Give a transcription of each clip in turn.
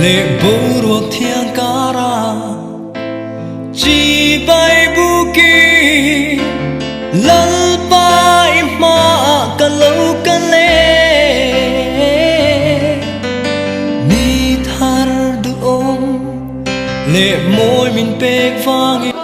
Leh boruak thiang kara Chibai bukin Lalpa i hmaah ka lo kal e. Ni thar duhawm leh mawi min pek vangin.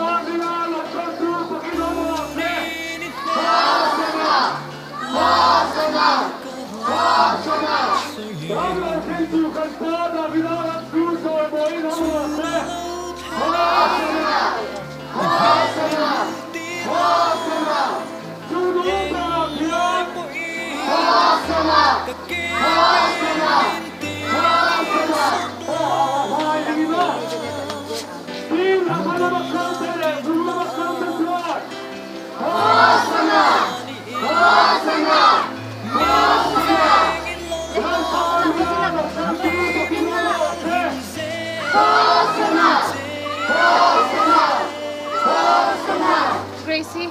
Gracie.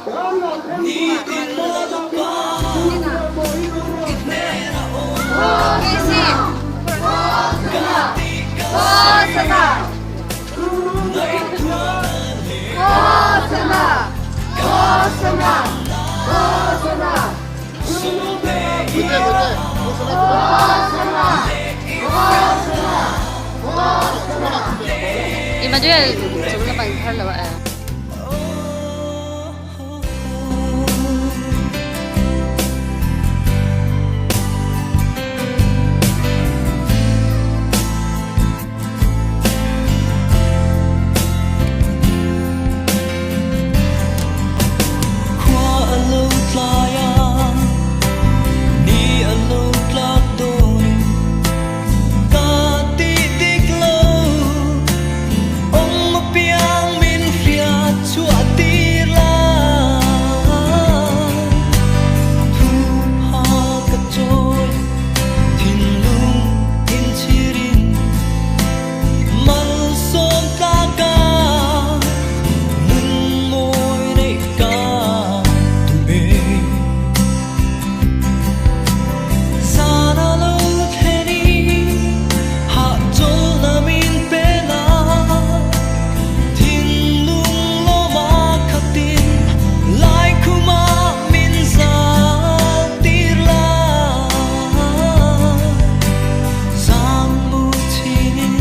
Emmanuel chung lam an phar lo a. Khua a lo tlai a, ni a lo tlak dawn in ka ti dik lo. Awm apiang min hriat chhuah tir la, thu pha ka chawi thinlung inchhir in malsawm tlak a nun mawi neih ka duh e. Zan a lo thlen i hahchawlhna min pe la, thinlung lawma khatin laikhuma min zan tir la. Zan mu chhinin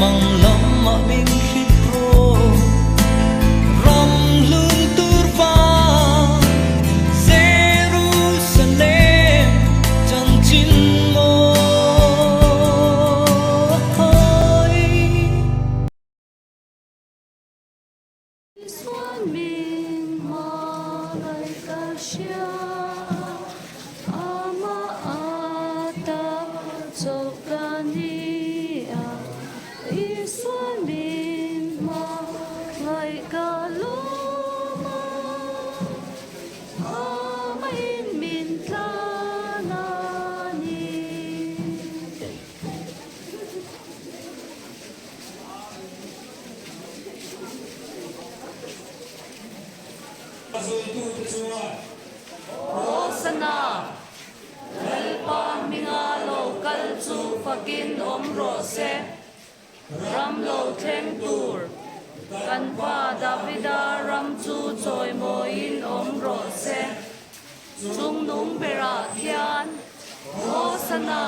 mang lamah min hrip rawh, ram hlun tur vang Jerusalem chanchin mawi. Isuan min hmangaih ka hria, amah ata chawlh ka ni a. Isuan min hmangaih ka lawm a, amahin min tlan a ni. A zuitute chuan. Hosana, Lalpa hminga lo kal chu fakin awm rawh se. Ram lo thleng tur, kan pa Davida ram chu chawimawiin awm rawh se. Chungnung berah khian, Hosana!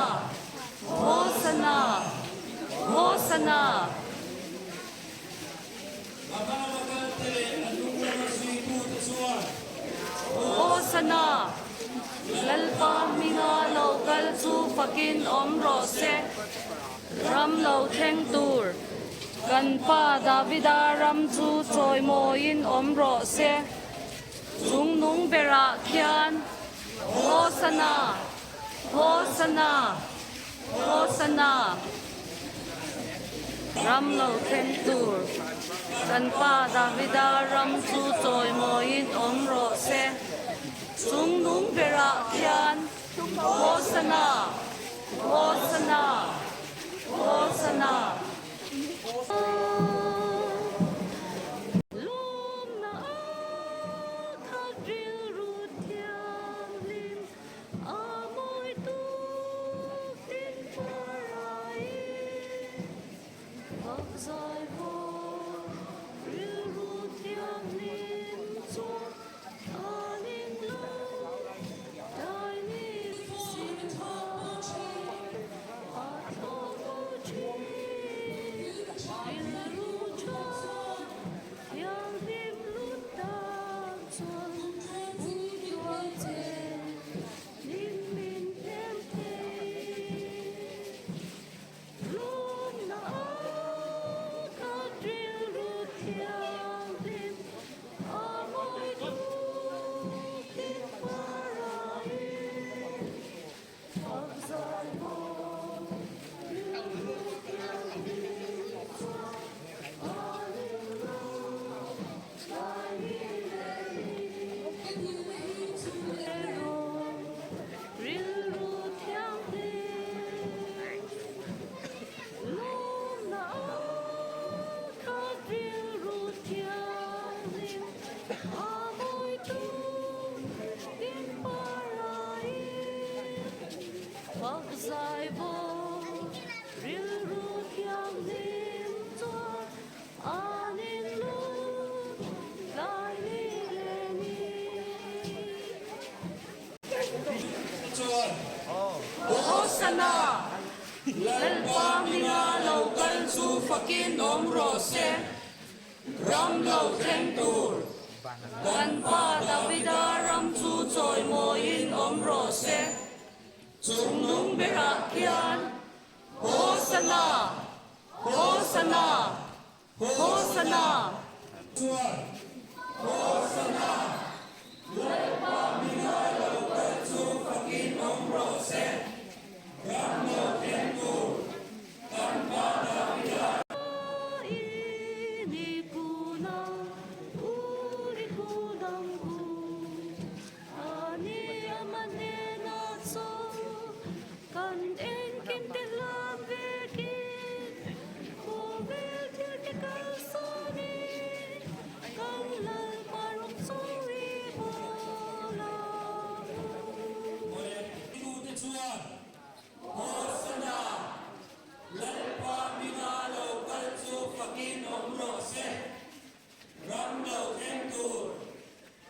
Hosana! Hosana! A hmalama kalte leh a hnunglama zuitute chuan. Hosana! Lalpa hminga lo kal chu fakin awm rawh se. Ram lo thleng tur, kan pa Davida ram chu chawimawiin awm rawh se. Chungnung berah khian, Hosana! Hosana! Hosana! Ram lo thleng tur, kan pa Davida ram chu chawimawiin awm rawh se. Chungnung berah khian, Hosana! Hosana! Hosana! Lawmna a khat rilru thianghlim a mawi tuk tin far a. Hosana! Lalpa hminga lo kal chu fakin awm rawh se. Ram lo thleng tur kan pa Davida ram chu chawimawiin awm rawh se. Chungnung berah khian Hosana! Hosana! Hosana! Chuan Hosana! Lalpa hminga lo kal chu fakin awm rawh se, ram lo thleng tur kan Pa Davida. Tute chuan Hosana, Lalpa hminga lo kal chu fakin awm rawh se, ram lo thleng tur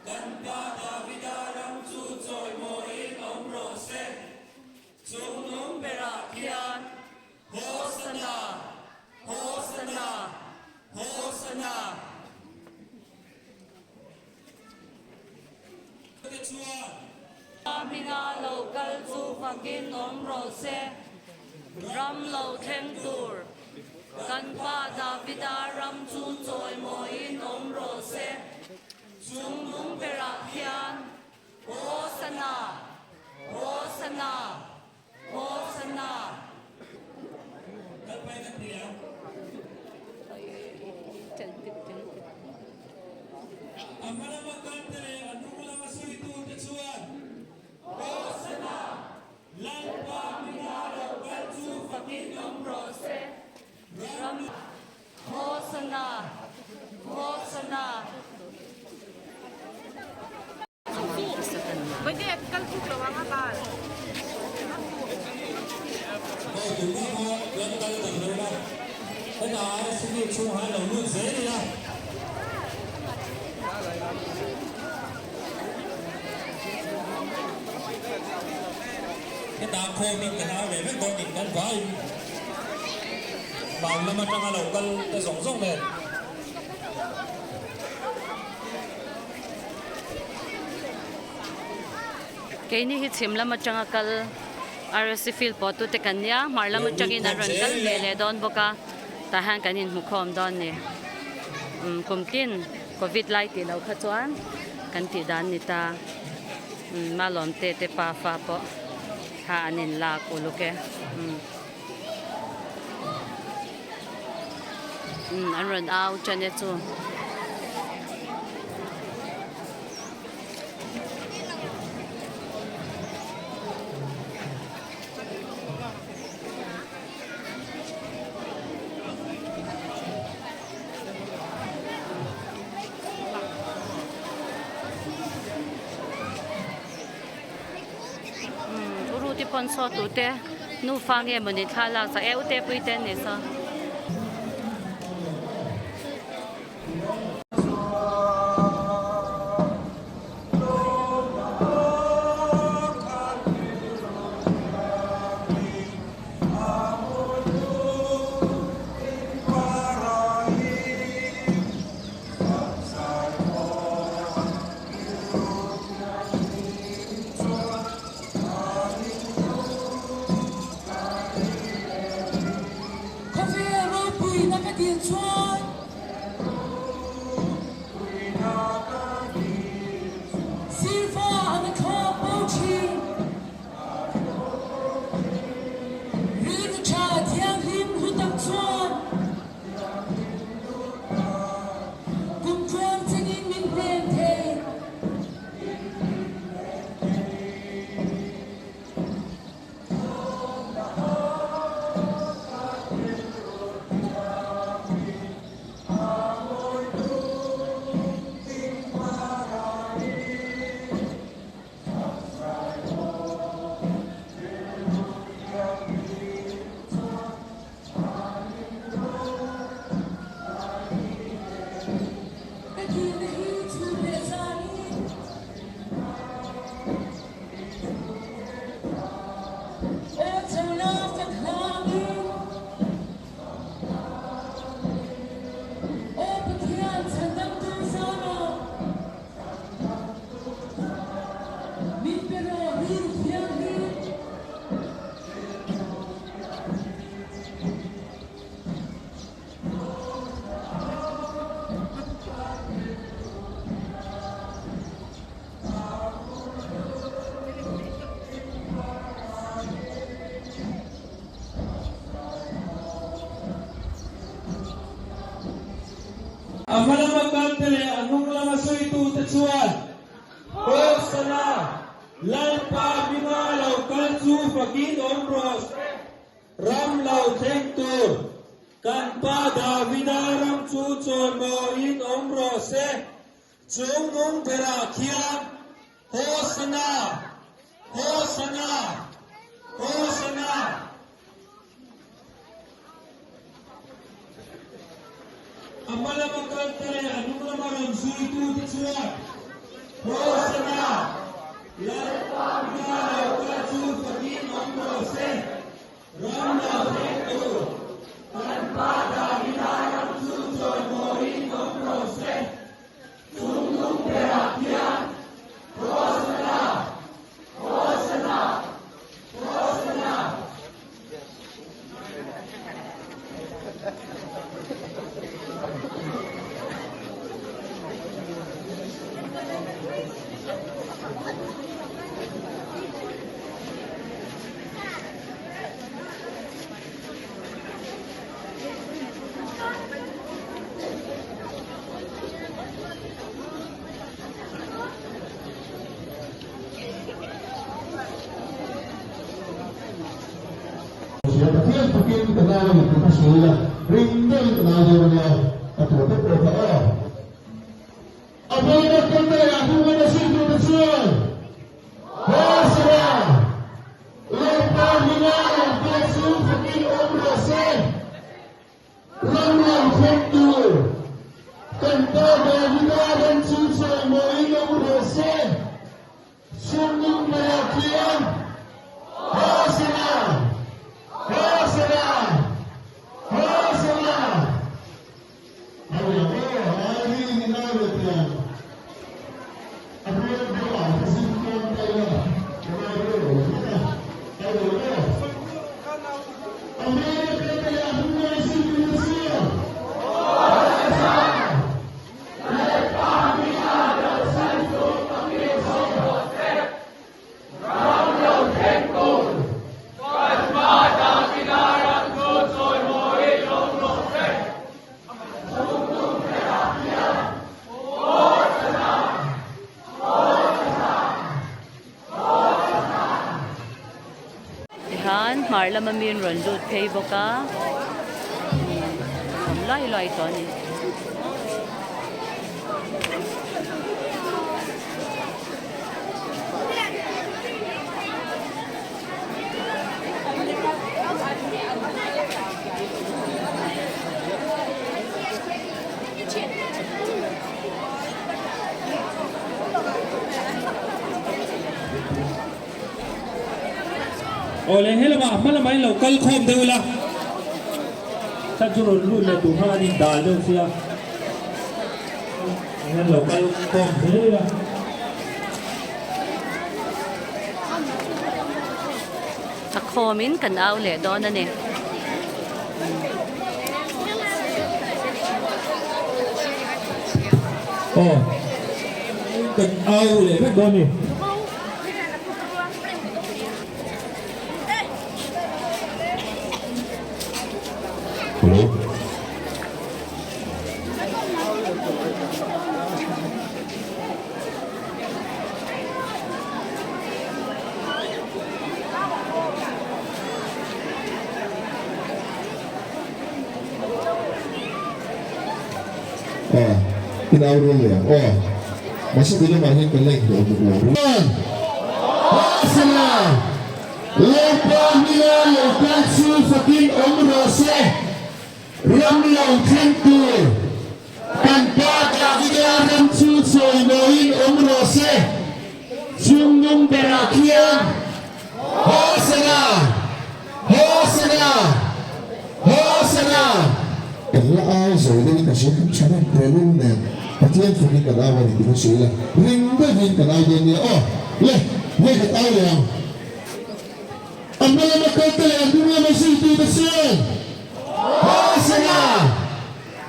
kan pa Davida ram chu chawimawiin awm rawh se. Chungnung berah khian Hosana! Hosana! Hosana! Te chuan. Hminga lo kal chu fakin awm rawh se, ram lo thleng tur kan pa Davida ram chu chawimawiin awm rawh se. Chungnung berah khian Hosana! Hosana! Hosana! A hma lama kalte leh a hnung lama suitute chuan, Hosana! Lalpa hminga lo kal chu fakin awm rawh se. Ram Hosana! Hosana! Heta khawmin kan au leh vek dawn nih kan vaiin mau lam atanga lo kal te zawng zawng nen. Keini hi chhim lam atanga kal RSC field pawh tute kan nia, hmar lam atangin an rawn kal ve leh dawn bawk a, tah hian kan inhmukhawm dawn ni. Umm kum tin covid lai tih loh kha chuan kan tih dan ni ta. Umm Malawmte te pa fa pawh thla an inlak uluk e. Umm. Umm an rawn au tan e chu. Umm u Ruti pawn saw tute nufa nge mawni thla lak sak e u te pui te an ni saw. dil chuan. Sirfa an a thlawk bo thin. Rilru tha thianghlim hlu tak chuan. Kum tluang chengin min hnem thei. Ka dilna hi chhun leh zanin. Aw chona fak hlangin. Aw Pathian chhandamtu zanah. Min pe rawh rilru thianghlim. A hma lama kalte leh a hnung lama suitute chuan Hosana, Lalpa hminga lo kal chu fakin awm rawh se, ram lo thleng tur kan pa Davida ram chu chawimawiin awm rawh se, Chung nung berah khian Hosana! Hosana! Hosana! A hma lama kalte leh a hnung lama rawn zuitute chuan Hosana! Lalpa hma lo kal chu fakin awm rawh se, ram lo thleng tur kan Pa Davida ram chu chawimawiin awm rawh se. Pathian takin ka nau a ni tih kha sawi ila, ring deuhin ka nau dawn a nia, a tua te pawh kha aw. A hmawlna kawngka leh a hnunga na zirtirte chuan, Hosana! Lalpa hminga rawn kal chu fakin awm rawh se. Ram lam thleng tur kan pa Davida ram chu chawimawiin awm rawh se. Sumnung berah khian Hosana! Hosana! Hosana! Tihian hmar lama mi an rawn lut phei bawk a awm luai luai tawh a ni. Awle helama hma lamah in lo kal khawm deuh ila chhan chu rawn lut leh tur kha an in dal deuh sia an lo kal khawm zel ila. A khawmin kan au leh dawn a ni. Aw kan au leh vek dawn a ni. Hello. Aw, in au rual leh ang aw. Mahse tun lamah hian kan la inhlawh muk lo. Hosana! Lalpa hminga lo kal chu fakin awm rawh se. Ram lo thleng tur kan Pa Davida ram chu chawimawiin awm rawh se. Chungnung berah khian Hosana! Hosana! Hosana! Kan la au zo deuhin a hria kan tha reng teh lul nen Pathian fakin kan au a ni tih kha hria ila ring deuhin kan au dawn nia aw le vawikhat au leh ang. A hma lama kalte leh a hnung lama zuitute chuan Hosana!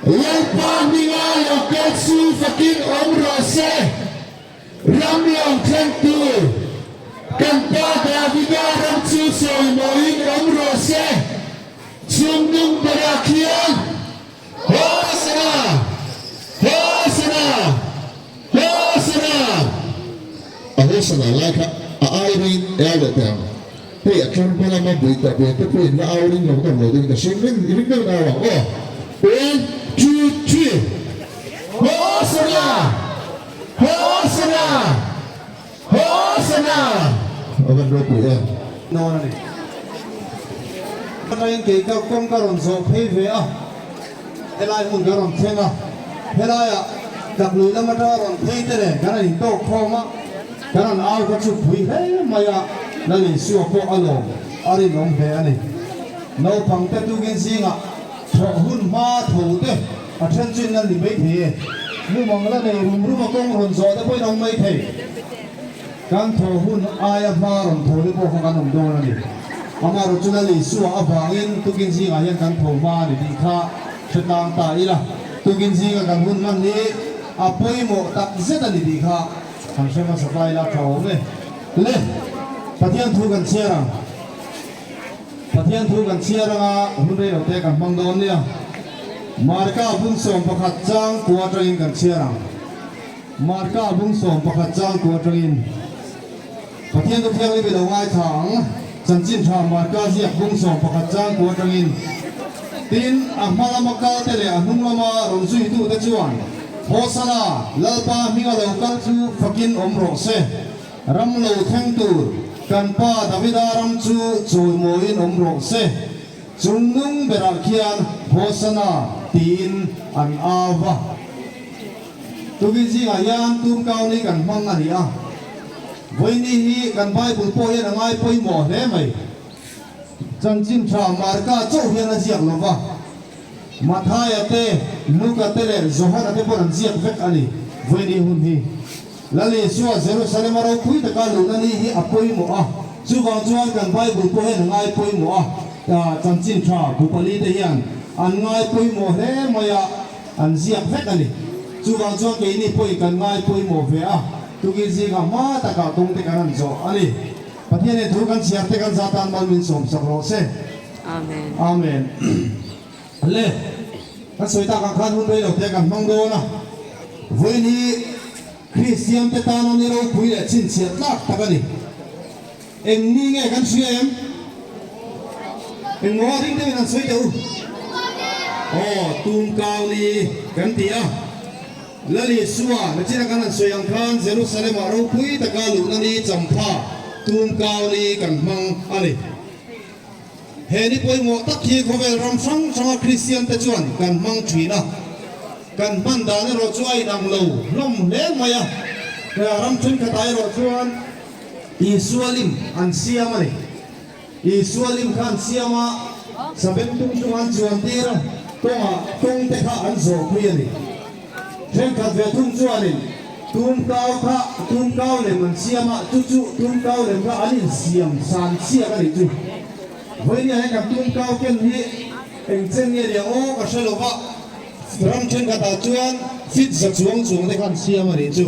Lalpa hminga lo kal chu fakin awm rawh se! Ram lo thleng tur kan pa Davida ram chu chawimawiin awm rawh se! Chungnung berah khian Hosana! Hosana! Hosana! A Hosana lai kha a au ring el leh teh ang. Hei a tlar hma lama bui tawh ve te pawhin la au ring lo dawm lo deuhin ka hria ring ring deuhin au ang aw. One, two, three. Hosana! Hosana! Hosana! A van ropui em. Dawn a ni. Atangin kei ka kawng ka rawn zawh phei ve a, helai hmun ka rawn thleng a, helaiah Taklui lam atanga rawn phei te nen kan han intawk khawm a, kan han au kha chu pui hle mai a, Lal Isua pawh a lawm a rinawm hle a ni. Naupang te tukin zingah thawh hun hma tho te a then chu in la ni maithei e, mumang la nei rum rum a kawng rawn zawh te pawhin a awm maithei. Kan thaw hun aia hma rawn tho te pawh kha kan awm dawn a ni. Amaherawh chu Lal Isua avangin tukin zingah hian kan tho hma a ni tih kha hre tlang ta ila. Tukin zinga kan hun hman hi a pawimawh tak zet a ni tih kha kan hre hmasa ta ila tha awm e. Le, Pathian thu kan chhiar ang. Pathian thu kan chhiar anga hun rei lo te kan hmang dawn nia. Marka bung 11 chang kua atangin kan chhiar ang. Marka bung 11 chang ku atangin Pathian thu thianghlim i lo ngaithla ang. Chanchin tha Marka ziak bung 11 chang ku atangin Tin, a hma lama kal te leh a hnung lama rawn zuitute chuan, Hosana, Lalpa hminga lo kal chu fakin awm rawh se. Ram lo thleng tur kan pa Davida ram chu chawimawiin awm rawh se. Chungnung berah khian Hosana tiin an au va. Tukin zingah hian tum kauni kan hmang a ni a. Vawiini hi kan Bible pawh hian a ngai pawimawh hle mai. Chanchin tha Marka chauh hian a ziak lo va, Mathaia te, Luka te leh Johana te pawh an ziak vek a ni. Vawiini hun hi Lal Isua Jerusalem a ropui taka luhna ni hi a pawimawh a, chuvang chuan kan Bible pawh hian a ngai pawimawh a, chanchin tha bu pali te hian an ngai pawimawh hle mai a. An ziak vek a ni. Chuvang chuan keini pawhin kan ngai pawimawh ve a, tukin zingah hma takah kawngte kan han zawh a ni. Pathianin thu kan chhiar te kan za tan mal min sawmsak rawh se. Amen. Amen. Le, kan sawi tak ang khan hun rei lo te kan hmang dawn a. Vawiin hi Kristian te tana ni ropui leh chhinchhiah tlak tak a ni. Eng ni nge kan hria em? Engmaw a ring deuhin an sawi teh u. Aw, tumkau ni kan ti a. Lal Isua, nachina kan han sawi ang khan Jerusalem-ah ropui taka luhna ni champha tumkau ni kan hmang a ni. He ni pawimawh tak hi khawvel ram hrang hranga Kristian te chuan kan hmang thin a. Kan hman dan erawh chu a inang lo hlawm hle mai a. Ram thenkhatah erawh chuan Isua lim an siam a ni. Isua lim kha an siam a, sabengtung chunga an chuan tir a, kawngah kawng te kha an zawhpui a ni. Thenkhat ve thung chuanin tumkau kha tumkau lem an siam a, chu chu tumkau lem kha an insiam san chiak a nih chu. Vawinia he kan tumkau ken hi eng chen nge nia aw ka hre lo va. Ram thenkhatah chuan feet za chuang chuang te kha an siam a nih chu.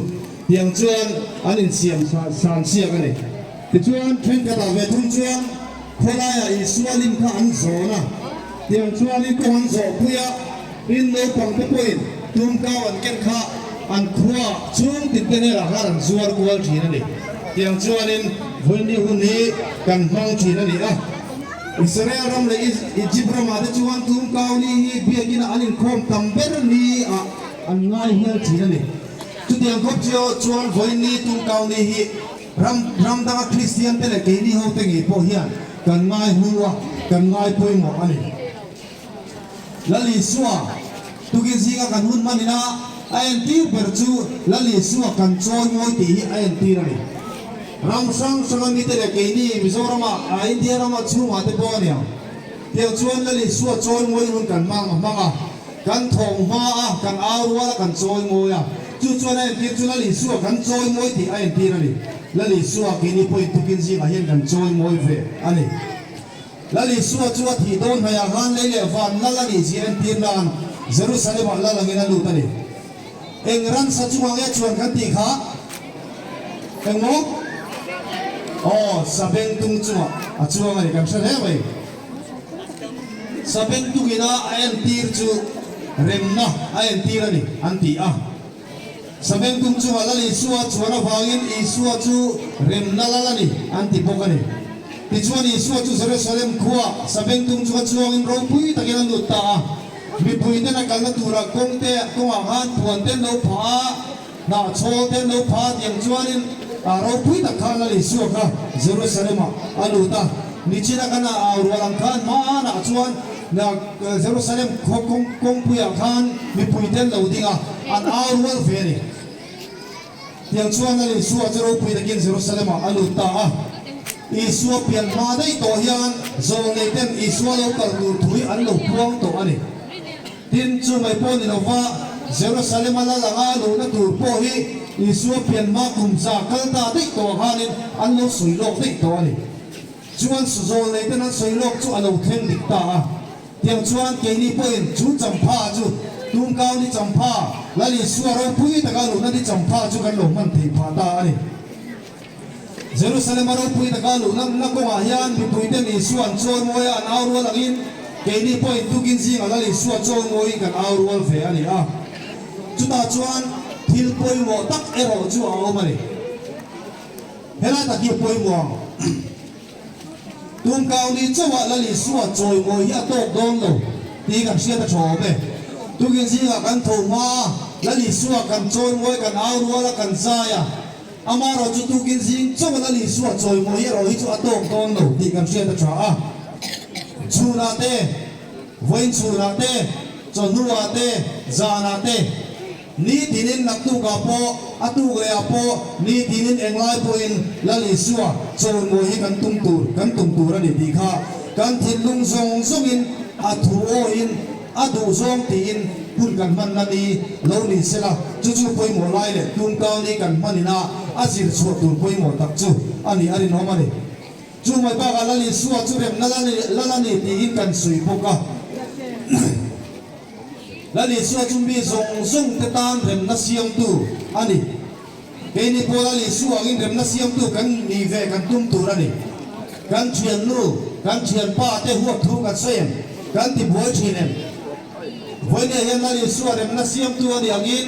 Tiang chuan an insiam san siak a ni. Tichuan thenkhatah ve thung chuan khawlaiah Isua lim kha an zawn a. Tiang chuanin kawng an zawhpui a, tin naupang te pawhin tumkau an ken kha an khua chhung tin te hnenah khan an zuar kual thin a ni. Tiang chuanin Vawiini hun hi kan hmang thin a ni a. Israel ram leh Egypt ramah te chuan tumkau ni hi biakina an inkhawm tam ber ni ah an ngai hial thin a ni. Chutiang khawp chuan Vawiini tumkau ni hi Ram ram danga Kristian te leh keini ho te ngei pawh hian kan ngai hlu a, kan ngai pawimawh a ni. Lal Isua, tukin zinga kan hun hman ina a entir ber chu Lal Isua kan chawi mawi tih hi a entir a ni. Ram hrang hranga mite leh keini Mizorama, India rama chhungah te pawh a ni ang. Tiang chuan Lal Isua chawi mawi hun kan hmang a hmang a, kan thawng hma a, kan au rual a, kan chawi mawi a. Chu chuan a entir chu Lal Isua kan chawi mawi tih a entir a ni. Lal Isua keini pawhin tukin zingah hian kan chawi mawi ve a ni. Lal Isua chu a thih dawn hnaihah khan lei leh van lal a nih zia entir nan Jerusalem-ah lal angin a lut a ni. Eng ransa chungah nge chuan kan tih kha? Engmaw? Aw, sabengtung chungah a chuang a ni, kan hre hle mai. Sabengtungina a entir chu remna a entir a ni, an ti a. Sabengtung chungah Lal Isua chuan avangin Isua chu remna lal a ni, an ti bawk a ni. Tichuan Isua chu Jerusalem khuaa sabengtung chunga chuangin ropui takin a lut ta a. Mipui ten a kalna tura kawng te kawngah khan puan te an lo phah a, hnah chhawl te an lo phah a tiang chuanin a ropui tak khan Lal Isua kha Jerusalem-ah a lut a. Nichina kan a au rual ang khan hmanah chuan Jerusalem khaw kawngpuiah khan mipui te an lo ding a, an au rual ve a ni. Tiang chuan Lal Isua chu ropui takin Jerusalem-ah a lut ta a. Isua pian hma daih tawh hian zawlnei ten Isua lo kal tur thu hi an lo puang tawh a ni. Tin, chu mai pawh ni lova Jerusalem-a lal anga a luhna tur pawh hi Isua pian hma kum za kal ta daih tawh khanin an lo sawi lawk daih tawh a ni. Chuan zawlnei ten an sawi lawk chu a lo thleng dik ta a. Tiang chuan keini pawhin chu champha chu Tumkau ni champha, Lal Isua ropui taka luhna ni champha chu kan lo hman theih phah ta a ni. Jerusalem-a ropui taka luhna na kawngah hian mipuiten Isua an chawi mawi a, an au rual angin keini pawhin tukin zingah Lal Isua chawi mawiin kan au rual ve a ni a. Chutah chuan thil pawimawh tak erawh chu a awm a ni. Helai tak hi a pawimawh ang. Tumkau ni chauhah Lal Isua chawimawi hi a tawk dawn lo tih kan hriat a tha awm e. Tukin zingah kan tho hma a, Lal Isua kan chawimawi, kan au rual a, kan zai a. Amaherawh chu tukin zing chauhah Lal Isua chawimawi erawh hi chu a tawk dawn lo tih kan hriat a tha a. Chhunah te, vawiin chhunah te, chawhnuah te, zanah te, Ni tinin naktukah pawh, a tuk lehah pawh, ni tinin englai pawhin Lal Isua chawimawi hi kan tum tur, kan tum tur a ni tih kha kan thinlung zawng zawngin a thu awiin a duh zawng tiin hun kan hmanna ni lo ni sela, chu chu pawimawh lai leh tumkau ni kan hmanina a zir chhuah tur pawimawh tak chu a nih a rinawm a ni. Chu mai bakah Lal Isua chu remna lal a ni tiin kan sawi bawk a. Lal Isua chu mi zawng zawng te tan remna siamtu a ni. Keini pawh Lal Isua angin remna siamtu kan nih ve kan tum tur a ni. Kan thiannu, kan thianpa te huat thu kan sawi em? Kan ti buai thin em? Vawinia hian Lal Isua remna siamtu a nih angin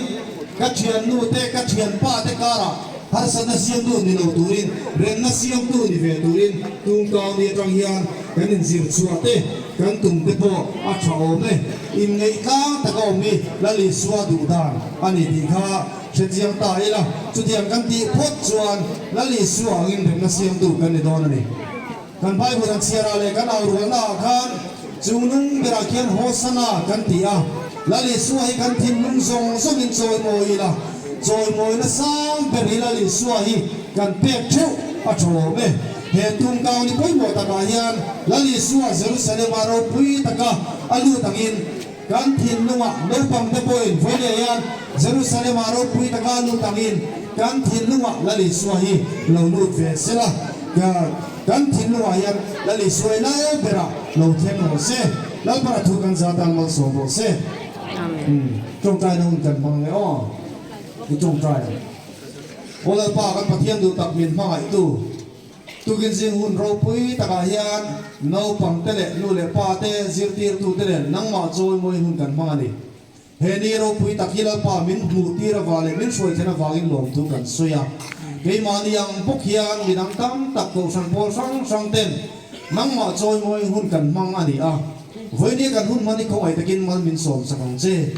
ka thiannu te, ka thianpa te karah harsatna siamtu ni lo turin, remna siamtu ni ve turin tumkau ni atang hian kan inzir chhuah te, Kan tum te pawh a tha awm e. Inngeih tlang taka awm hi Lal Isua duh dan a ni tih kha hre chiang ta ila, chutiang kan tih phawt chuan Lal Isua angin remna siamtu kan ni dawn a ni. Kan Bible an chhiarah leh kan au rualnaah khan chung nung berah khian Hosanna kan ti a, Lal Isua hi kan thinlung zawng zawngin chawimawi ila, chawimawina sang ber hi Lal Isua hi kan pek theuh a tha awm e. He tumkau ni pawimawh takah hian Lal Isua Jerusalem-a ropui taka a lut angin kan thinlungah naupangte pawhin vawinia hian Jerusalem-a ropui taka a lut angin kan thinlungah Lal Isua hi lo lut ve sela, kan thinlungah hian Lal Isua i lal berah lo thleng rawh se. Lalpara thu kan zat tan malsawm rawh se. Amen. Tawngtaina hun kan hmang nge aw? I tawngtai ang. Aw Lalpa kan Pathian duh tak min hmangaihtu, tukin zing hun ropui takah hian naupang te leh nu leh pa te, zirtirtu te nen nangmah chawimawi hun kan hmang a ni. He ni ropui tak hi Lalpa min hmuh tir avang leh min hruai thlen avangin lawmthu kan sawi a. Keimahni ang bawk hian midang tam tak kohhran pawl hrang hrang ten nangmah chawimawi hun kan hmang a ni a. Vawinia kan hun hman hi khawngaih takin mal min sawm sak ang che.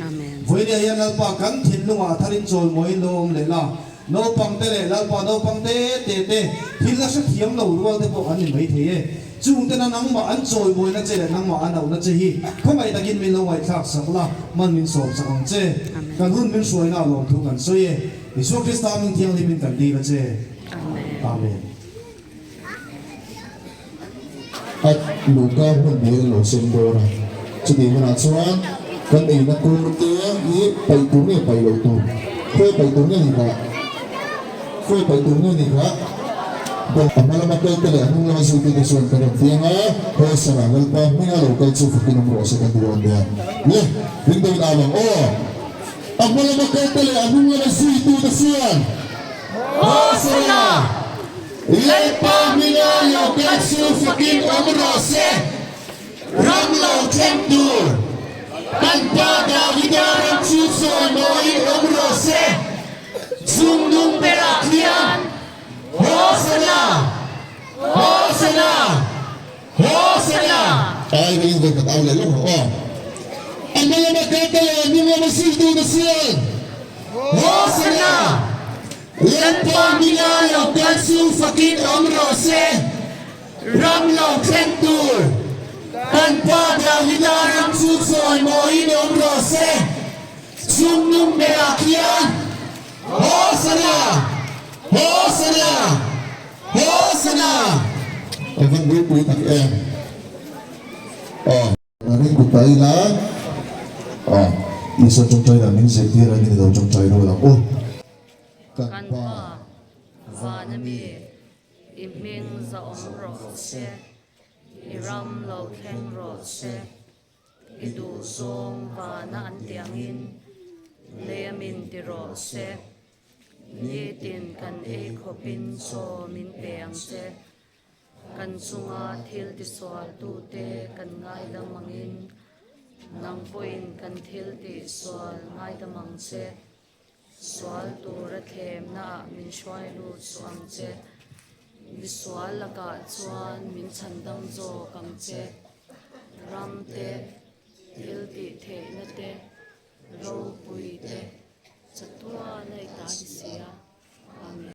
Vawinia hian Lalpa kan thinlungah a tharin chawimawiin lo awm leh la. Naupang te leh Lalpa naupang te te te thil la hrethiam lo rual te pawh an ni mai thei e. Chung tena nangmah an chawimawina che leh nangmah an auhna che hi khawngaih takin min lo ngaihthlak sak la, hman min sawm sak ang che. Kan hun min hruaina a lawmthu kan sawi e. Isua Krista hming thianghlimin kan dil a che. Amen. A luhka hmun hmel a lo sen dawn a, chutih hunah chuan kan eina tur te hi paih tur nge paih loh tur, khawi paih tur nge ni kha, khawi paih tur nge ni kha, a hma lama kal te leh a hnung lama zirtirte chuan kan rawn fiang a, Hosana Lalpa hminga lo kal chu fakin awm rawh se kan ti dawn nia. Le, ring deuhin au ang aw. A hma lama kal te leh a hnung lama zuitute chuan Hosana! Lalpa hminga lo kal chu fakin awm rawh se, ram lo thleng tur kan pa Davida ram chu chawimawiin awm rawh se, chung nung berah khian Hosana! Hosana! Hosana! Ai ring ve khat au leh lawk rawh aw. A hma lama kal te leh a hnung lama zirtu te chuan Hosana! Lalpa hminga lo kal chu fakin awm rawh se, ram lo thleng tur kan Pa Davida ram chu chawimawiin awm rawh se, chung nung berah khian Hosana! Hosana! Hosana! A van ropui tak em? Aw. Ring kut ta ila. Aw. Isua tawngtai dan min zirtir a ni lo tawngtai rual ang u. Kan Pa, van a mi, i hming zahawm rawh se, i ram lo thleng rawh se. I duh zawng vana an ti angin lei a min ti rawh se. Nitin kan ei khawpin chaw min pe ang che. Kan chunga thil tisualtute kan ngaidam angin nang pawhin kan thil tihsual ngaidam ang che. Sual tura thlemnaah min hruai lut suh ang che. Misual lakah chuan min chhandam zawk ang che. Ram te, thil tih theihna te, ropui te, chatuana i ta ni si a. Amen.